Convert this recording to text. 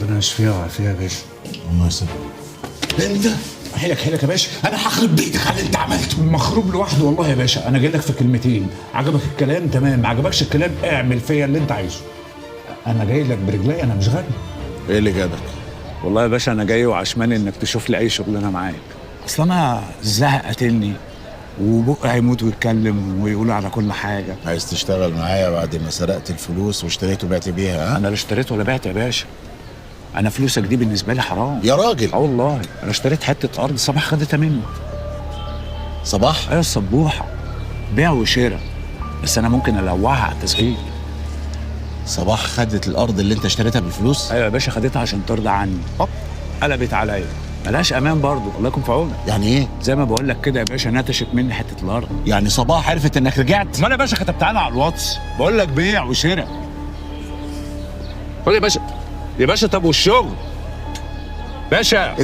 ربنا يشفيها ويعافيها يا باشا. الله يسلمك. انت حيلك حيلك يا باشا، انا هخرب بيتك على اللي انت عملته. مخروب لوحده والله يا باشا. انا جاي لك في كلمتين، عجبك الكلام تمام، ما عجبكش الكلام اعمل فيا اللي انت عايزه. انا جاي لك برجلي، انا مش غبي. ايه اللي جابك؟ والله يا باشا انا جاي وعشمان انك تشوف لي اي شغلانة معاك. اصل انا الزهق قاتلني وبقى هيموت ويتكلم ويقول على كل حاجة. عايز تشتغل معايا بعد ما سرقت الفلوس واشتريت وبعت بيها؟ ها؟ انا لا اشتريت ولا بعت يا باشا، انا فلوسك دي بالنسبة لي حرام. يا راجل. اه والله، انا اشتريت حتة ارض صباح خدتها مني. صباح؟ ايوه الصبوحه، بيع وشراء، بس انا ممكن الوعها على التسجيل. صباح خدت الارض اللي انت اشتريتها بالفلوس؟ ايوه يا باشا، خدتها عشان ترضى عني، هوب قلبت عليا. ملهاش امان برضه، الله يكون في عونك. يعني ايه؟ زي ما بقول لك كده يا باشا، نتشت مني حتة الارض. يعني صباح عرفت انك رجعت؟ ما انا يا باشا كتبتها لها على الواتس، بقول لك بيع وشراء. خد يا باشا، يا باشا. طب والشغل باشا؟